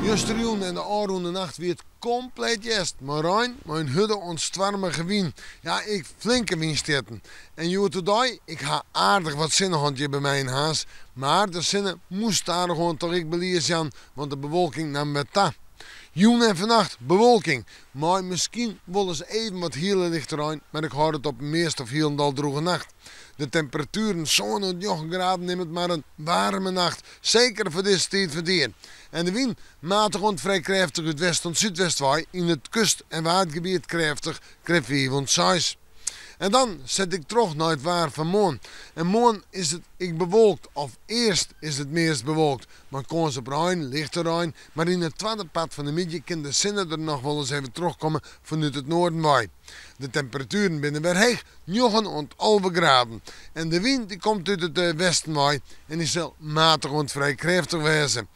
Justerjûn en de ôfrûne nacht wie it kompleet hjerst, mei rein, mei in hurde oant stoarmige wyn. Ja, ek flinke wynstjitten. En hjoed-de-dei, ik ha aardich wat sinne hân hjir by my yn Harns, mar de sinne moast stadichoan toch ek belies jaan, want de bewolking naam wer ta. Jûn en fannacht bewolking, mei miskien wolris even wat hiele lichte rein, mar ik hâld it op in meast of hielendal drûge nacht. De temperatueren sân oant njoggen graden nim it mar in waarme nacht, seker foar dizze tiid fan it jier. En de wyn, matich oant frij krêftich út west oant súdwest wei, yn it kust en waadgebiet krêftich, krêft fiif oant seis. En dan set ik troch nei it waar fan moarn. En moarn is it ek bewolkt, of earst is it meast bewolkt, mei kâns op rein, lichte rein, mar yn it twadde part fan de middei kin de sinne der noch wolris even trochkomme fanút it noarden wei. De temperatueren binne wer heech, njoggen oant 11 graden. En de wyn dy komt út it westen wei en dy sil matich oant frij krêftich wêze.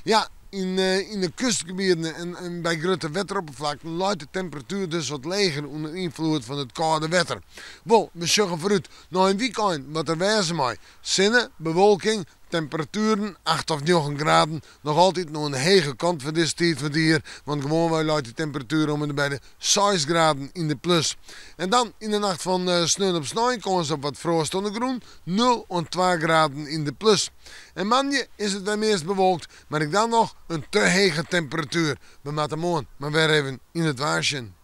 Ja, yn yn de kustgebieten en en by grutte wetteropperflakten leit de temperatuer dus wat leger ûnder ynfloed fan it kâlde wetter. Wol, we sjogge foarút nei in wykein wat der wêze mei. Sinne, bewolking, temperatueren acht of njoggen graden, noch altyd oan de hege kant foar dizze tiid fan it jier, want gewoanwei leit de temperatuer om en by de seis graden yn de plus. En dan yn de nacht fan sneon op snein kâns op wat froast oan de grûn, nul oant twa graden yn de plus. En moandei is it wer meast bewolkt, mar ek dan noch in te hege temperatuer. We moatte moarn mar wer even yn it waar sjen.